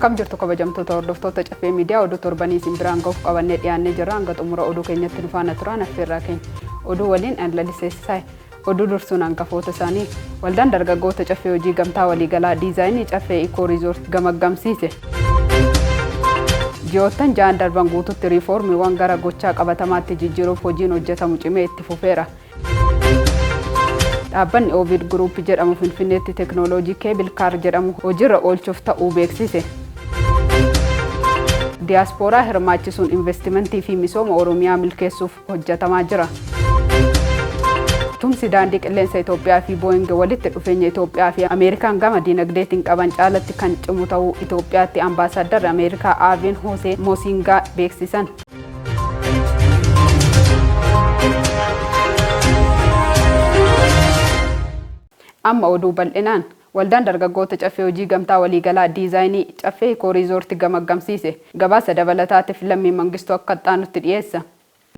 Akkam jirtu kabajamtoota hordoftoota Caffee Miidiyaa? Oduu torbanii isin biraan gahuuf qabannee dhiyaannee jirra. Hanga xumura oduu keenyatti nu faana turaan affeerraa keenya. Oduu waliin an Lalisee. Oduu dursuun hangafoota isaanii. Waldaan dargaggoota Caffee Hojii Gamtaa Waliigalaa diizaayinii Caffee Ikoo Riizoort gamaggamsiise. Ji'oottan 6n darban guututti riifoormiiwwan gara gochaa qabatamaatti jijjiiruuf hojiin hojjetamu cimee itti fufeera. Dhaabbanni Ovid Group jedhamu Finfinneetti teknooloojii Cable Car jedhamu hojiirra oolchuuf ta'uu beeksise. Diyaaspooraa hirmaachisuun investimentii fi misooma Oromiyaa milkeessuuf hojjetamaa jira. Tumsi daandii qilleensa Itoophiyaa fi Boeing walitti dhufeenya Itoophiyaa fi Ameerikaan gama diinagdeetiin qaban caalatti kan cimu ta'uu Itoophiyaatti ambaasaaddarri Ameerikaa Aavin Hosee Mosingaa beeksisan. Amma oduu bal'inaan. Waldaan dargaggoota Caffee Hojii Gamtaa Waliigalaa diizaayinii Caffee Ikoo Riizoorti gamaggamsiise. Gabaasa dabalataatiif Lammii Mangistuu akka itti dhiyeessa.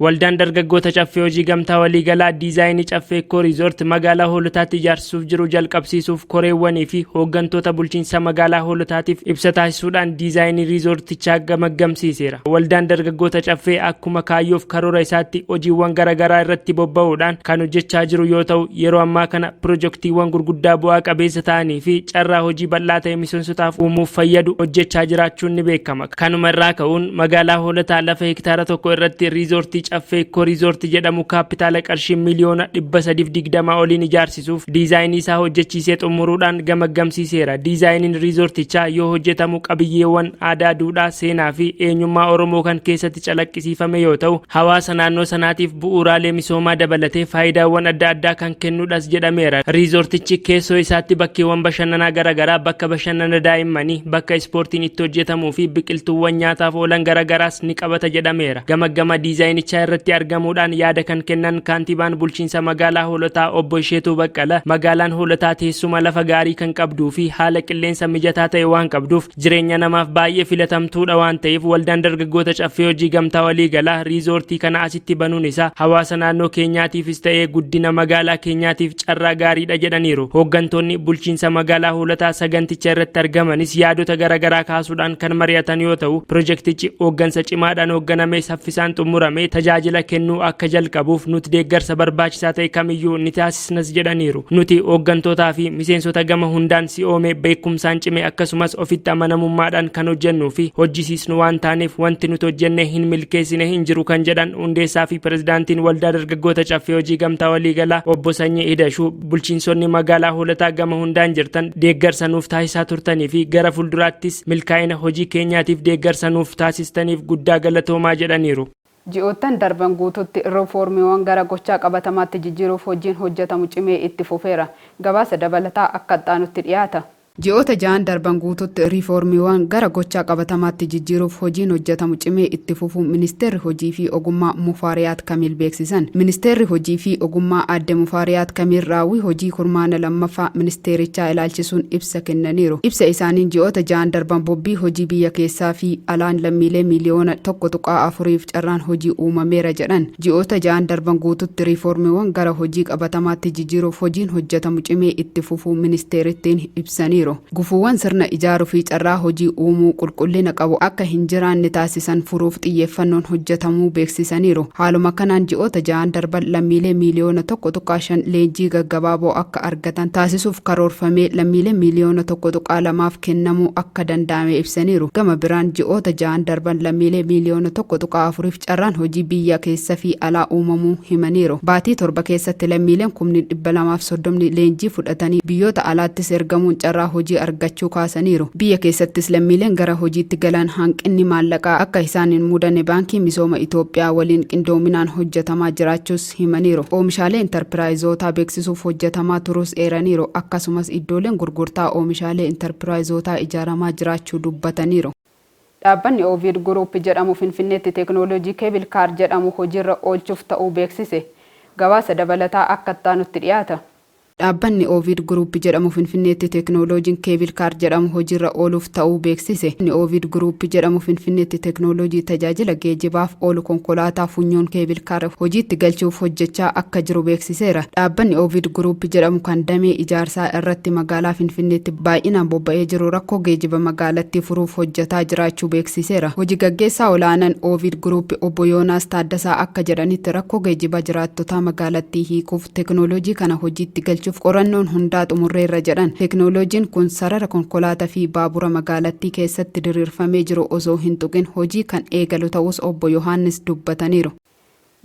Waldaan dargaggoota Caffee Hojii Gamtaa Waliigalaa diizaayinii Caffee Ikoo Riizoort magaalaa Hoolotaatti ijaarsisuuf jiru jalqabsiisuuf koreewwanii fi hooggantoota bulchiinsa magaalaa Hoolotaatiif ibsa taasisuudhaan diizaayinii riizoortichaa gamaggamsiiseera. Waldaan dargaggoota Caffee akkuma kaayyoof karoora isaatti hojiiwwan garaagaraa irratti bobba'uudhaan kan hojjechaa jiru yoo ta'u, yeroo ammaa kana pirojektiiwwan gurguddaa bu'aa qabeessa ta'anii fi carraa hojii bal'aa ta'e miseensotaaf uumuuf fayyadu hojjechaa jiraachuun ni beekama. Kanuma irraa ka'uun magaalaa Hoolotaa lafa hektaara 1 irratti riizoortii Caffee Ikkoo Riizoortii jedhamu kaappitaala qarshii miliyoona 320 oliin ijaarsisuuf diizaayinii isaa hojjechiisee xumuruudhaan gamaggamsiiseera. Diizaayiniin riizoortichaa yoo hojjetamu qabiyyeewwan aadaa, duudhaa, seenaa fi eenyummaa Oromoo kan keessatti calaqqisiifame yoo ta'u, hawaasa naannoo sanaatiif bu'uuraalee misoomaa dabalatee faayidaawwan adda addaa kan kennudhas jedhameera. Riizoortichi keessoo isaatti bakkeewwan bashannanaa garaagaraa, bakka bashannana daa'immanii, bakka ispoortiin itti hojjetamuu fi biqiltuuwwan nyaataaf oolan garaagaraas ni qabata jedhameera. Gamaggama diizaayinichaa irratti argamuudhaan yaada kan kennan kaantibaan bulchiinsa magaalaa Hoolotaa obbo Isheetuu Baqqala, magaalaan Hoolotaa teessuma lafa gaarii kan qabduu fi haala qilleensa mijataa ta'e waan qabduuf jireenya namaaf baay'ee filatamtuudha waan ta'eef, waldaan dargaggoota Caffee Hojii Gamtaa Waliigalaa riizoortii kana asitti banuun isaa hawaasa naannoo keenyaatiifis ta'ee guddina magaalaa keenyaatiif carraa gaariidha jedhaniiru. Hooggantoonni bulchiinsa magaalaa Hoolotaa saganticha irratti argamanis yaadota garaagaraa kaasuudhaan kan mari'atan yoo ta'u, pirojektichi hooggansa cimaadhaan hoogganamee saffisaan xumuramee tajaajila kennuu akka jalqabuuf nuti deeggarsa barbaachisaa ta'e kamiyyuu ni taasisnas jedhaniiru. Nuti hooggantootaa fi miseensota gama hundaan si'oome, beekumsaan cime, akkasumas ofitti amanamummaadhaan kan hojjennuu fi hojjisiisnu waan taaneef wanti nuti hojjenne hin milkeessine hin jiru kan jedhan hundeessaa fi pirezidaantiin waldaa dargaggoota Caffee Hojii Gamtaa Waliigalaa obbo Sanyii Hidashuu, bulchiinsonni magaalaa Hoolataa gama hundaan jirtan deeggarsa nuuf taasisaa turtanii fi gara fuulduraattis milkaa'ina hojii keenyaatiif deeggarsa nuuf taasistaniif guddaa galatoomaa jedhaniiru. Ji'oottan darban guututti riifoormiiwwan gara gochaa qabatamaatti jijjiiruuf hojiin hojjetamu cimee itti fufeera. Gabaasa dabalataa akka itti dhiyaata. Ji'oota 6n darban guututti riifoormiiwwan gara gochaa qabatamaatti jijjiiruuf hojiin hojjetamu cimee itti fufuu Ministeerri Hojii fi Ogummaa Mufaariyaat Kamiil beeksisan. Ministeerri Hojii fi Ogummaa Aadde Mufaariyaat Kamiil raawwii hojii kurmaana lammaffaa ministeerichaa ilaalchisuun ibsa kennaniiru. Ibsa isaaniin ji'oota 6n darban bobbii hojii biyya keessaa fi alaan lammiilee miiliyoona 1.4f carraan hojii uumameera jedhan. Ji'oota 6n darban guututti riifoormiiwwan gara hojii qabatamaatti jijjiiruuf hojiin hojjetamu cimee itti fufuu ministeerittiin ibsaniiru. Gufuuwwan sirna ijaaruu fi carraa hojii uumuu qulqullina qabu akka hin jiraanne taasisan furuuf xiyyeeffannoon hojjetamuu beeksisaniiru. Haaluma kanaan ji'oota 6n darban lammiilee miiliyoona 1.5 leenjii gaggabaaboo akka argatan taasisuuf karoorfamee lammiilee miiliyoona 1.2f kennamuu akka danda'ame ibsaniiru. Gama biraan ji'oota 6n darban lammiilee miiliyoona 1.4f carraan hojii biyya keessa fi alaa uumamuu himaniiru. Baatii 7 keessatti lammiileen kumni 230 leenjii fudhatanii biyyoota alaattis ergamuun carraa hojii argachuu kaasaniiru. Biyya keessattis lammiileen gara hojiitti galan hanqinni maallaqaa akka isaan hin mudanne Baankii Misooma Itoophiyaa waliin qindoominaan hojjetamaa jiraachuus himaniiru. Oomishaalee intarpiraayizootaa beeksisuuf hojjetamaa turuus eeraniiru. Akkasumas iddooleen gurgurtaa oomishaalee intarpiraayizootaa ijaaramaa jiraachuu dubbataniiru. Dhaabbanni Ovid Group jedhamu Finfinneetti teeknooloojii Cable Car jedhamu hojiirra oolchuuf ta'uu beeksise. Gabaasa dabalataa akka itti dhiyaata. Dhaabbanni Ovid Group jedhamu Finfinneetti teeknooloojiin cable car jedhamu hojiirra ooluuf ta'uu beeksise. Ovid Group jedhamu Finfinneetti teeknooloojii tajaajila geejibaaf oolu konkolaataa funyoon cable car hojiitti galchuuf hojjechaa akka jiru beeksiseera. Dhaabbanni Ovid Group jedhamu kan damee ijaarsaa irratti magaalaa Finfinneetti baay'inaan bobba'ee jiru rakkoo geejiba magaalattii furuuf hojjetaa jiraachuu beeksiseera. Hojii gaggeessaa olaanaan Ovid Group obbo Yoonaas Taaddasaa akka jedhanitti, rakkoo geejiba jiraattotaa magaalattii hiikuuf teeknooloojii kana hojiitti galchuuf qorannoon hundaa xumurreerra jedhan. Teeknooloojiin kun sarara konkolaataa fi baabura magaalattii keessatti diriirfamee jiru osoo hin tuqin hojii kan eegalu ta'us obbo Yohaannis dubbataniiru.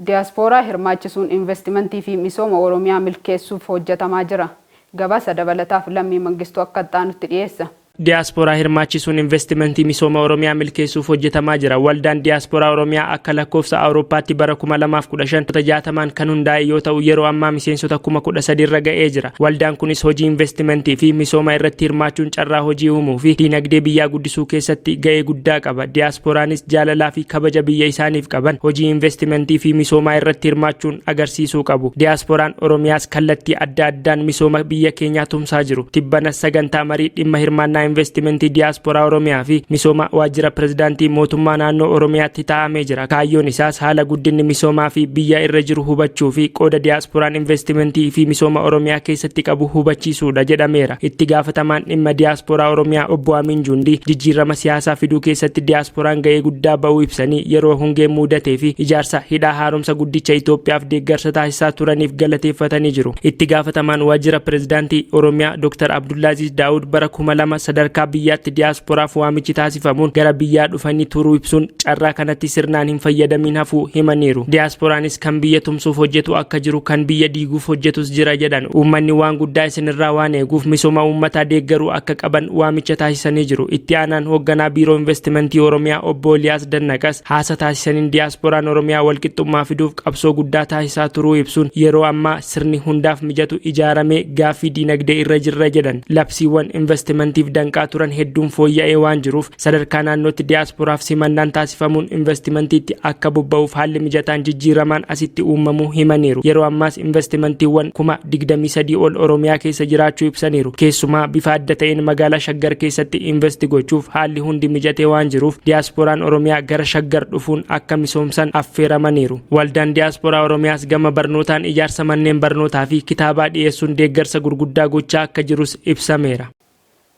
Diyaaspooraa hirmaachisuun investimentii fi misooma Oromiyaa milkeessuuf hojjetamaa jira. Gabaasa dabalataaf Lammii Mangistuu akka itti dhiyeessa. Diyaaspooraa hirmaachisuun investimentii misooma Oromiyaa milkeessuuf hojjetamaa jira. Waldaan Diyaaspooraa Oromiyaa akka lakkoofsa Awurooppaatti bara 2015 60n kan hundaa'e yoo ta'u, yeroo ammaa miseensota 13,000 irra ga'ee jira. Waldaan kunis hojii investimentii fi misooma irratti hirmaachuun carraa hojii uumuu fi diinagdee biyyaa guddisuu keessatti ga'ee guddaa qaba. Diyaasporaanis jaalalaa fi kabaja biyya isaaniif qaban hojii investimentii fi misoomaa irratti hirmaachuun agarsiisuu qabu. Diyaasporaan Oromiyaas kallattii adda addaan misooma biyya keenyaa tumsaa jiru. Tibbana sagantaa marii dhimma hirmaannaa investimentii diyaasporaa Oromiyaa fi misooma waajjira pirezidaantii mootummaa naannoo Oromiyaatti taa'amee jira. Kaayyoon isaas haala guddinni misoomaa fi biyya irra jiru hubachuu fi qooda diyaasporaan investimentii fi misooma Oromiyaa keessatti qabu hubachiisuudha jedhameera. Itti gaafatamaan dhimma diyaasporaa Oromiyaa obbo Amin Juundii jijjiirama siyaasaa fiduu keessatti diyaasporaan ga'ee guddaa ba'uu ibsanii, yeroo hongeen mudatee fi ijaarsa hidhaa haaromsa guddicha Itoophiyaaf deeggarsa taasisaa turaniif galateeffatanii jiru. Itti gaafatamaan waajjira pirezidaantii Oromiyaa Dr. Abdullaaziz Daawud bara 2000 sadarkaa biyyaatti diyaasporaaf waamichi taasifamuun gara biyyaa dhufanii turuu ibsuun, carraa kanatti sirnaan hin fayyadamin hafuu himaniiru. Diyaasporaanis kan biyya tumsuuf hojjetu akka jiru, kan biyya diiguuf hojjetus jira jedhan. Uummanni waan guddaa isinirraa waan eeguuf misooma uummataa deeggaruu akka qaban waamicha taasisanii jiru. Itti aanaan hoogganaa biiroo investimentii Oromiyaa obbo Eliyaas Dannaqas haasa taasisaniin, diyaasporaan Oromiyaa walqixxummaa fiduuf qabsoo guddaa taasisaa turuu ibsuun, yeroo ammaa sirni hundaaf mijatu ijaaramee gaaffii diinagdee irra jirra jedhan. Labsiiwwan investimentiif danqaa turan hedduun fooyya'ee waan jiruuf, sadarkaa naannootti diyaasporaaf simannaan taasifamuun investimentiitti akka bobba'uuf haalli mijataan jijjiiramaan asitti uumamuu himaniiru. Yeroo ammaas investimentiiwwan 23,000 ol Oromiyaa keessa jiraachuu ibsaniiru. Keessumaa bifa adda ta'een magaalaa Shaggar keessatti investi gochuuf haalli hundi mijatee waan jiruuf, diyaasporaan Oromiyaa gara Shaggar dhufuun akka misoomsan affeeramaniiru. Waldaan Diyaasporaa Oromiyaas gama barnootaan ijaarsa manneen barnootaa fi kitaabaa dhiyeessuun deeggarsa gurguddaa gochaa akka jirus ibsameera.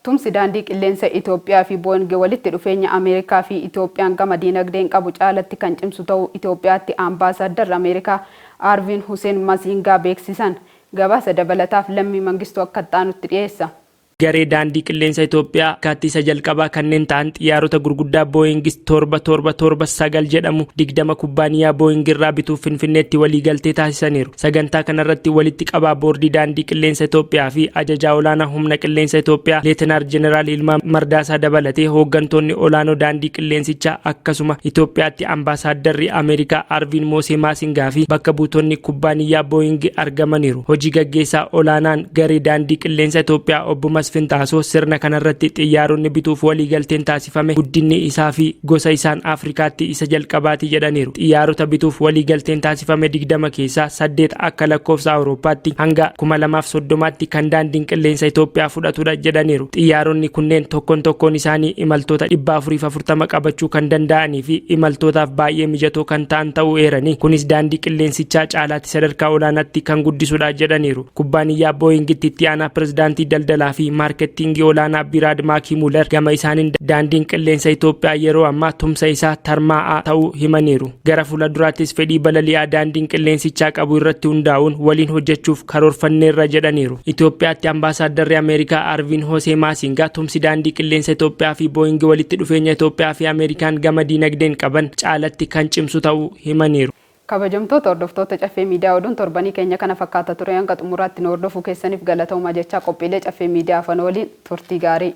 Tumsi daandii qilleensa Itoophiyaa fi Boeing walitti dhufeenya Ameerikaa fi Itoophiyaan gama diinagdeen qabu caalatti kan cimsu ta'uu Itoophiyaatti ambaasaadarri Ameerikaa Arviin Hussein Masingaa beeksisan. Gabaasa dabalataaf Lammii Mangistuu akka itti dhiyeessa. Garee daandii qilleensa Itoophiyaa akkaatti isa jalqabaa kanneen ta'an xiyyaarota gurguddaa Boeing 7779 jedhamu 20 kubbaaniyaa Boeing irraa bituuf Finfinneetti waliigaltee taasisaniiru. Sagantaa kanarratti walitti qabaa boordii daandii qilleensa Itoophiyaa fi ajajaa olaanaa humna qilleensa Itoophiyaa Leetinaar Jeneraal Yilmaa Mardaasaa dabalatee hooggantoonni olaanoo daandii qilleensichaa, akkasuma Itoophiyaatti ambaasaadarri Ameerikaa Arviin Moosee Maasingaa fi bakka buutonni kubbaaniyaa Boeing argamaniiru. Hojii gaggeessaa olaanaan garee daandii qilleensa Itoophiyaa obbo Masfin Taasoo sirna kanarratti, xiyyaaronni bituuf waliigalteen taasifame guddinni isaa fi gosa isaan Afrikaatti isa jalqabaati jedhaniiru. Xiyyaarota bituuf waliigalteen taasifame 20 keessaa saddeet akka lakkoofsa Awurooppaatti hanga 2030tti kan daandiin qilleensa Itoophiyaa fudhatudha jedhaniiru. Xiyyaaronni kunneen tokkoon tokkoon isaanii imaltoota 440 qabachuu kan danda'anii fi imaltootaaf baay'ee mijatoo kan ta'an ta'uu eeranii, kunis daandii qilleensichaa caalaatti sadarkaa olaanaatti kan guddisudha jedhaniiru. Kubbaaniyyaa Booyingitti itti aanaa pirezidaantii daldalaa fi maarketingii olaanaa Biraad Maakii Muuler gama isaaniin, daandiin qilleensa Itoophiyaa yeroo ammaa tumsa isaa tarmaa'aa ta'uu himaniiru. Gara fuulduraattis fedhii balali'aa daandiin qilleensichaa qabu irratti hundaa'uun waliin hojjechuuf karoorfanneerra jedhaniiru. Itoophiyaatti ambaasaadarri Ameerikaa Arviin Hosee Maasingaa tumsi daandii qilleensa Itoophiyaa fi Booyingi walitti dhufeenya Itoophiyaa fi Ameerikaan gama diinagdeen qaban caalatti kan cimsu ta'uu himaniiru. Kabajamtoota hordoftoota Caffee Miidiyaa, oduun torbanii keenya kana fakkaata ture. Hanga xumuraatti nu hordofuu keessaniif galatoomaa jechaa, qophiilee Caffee Miidiyaa afaan waliin turtii gaarii.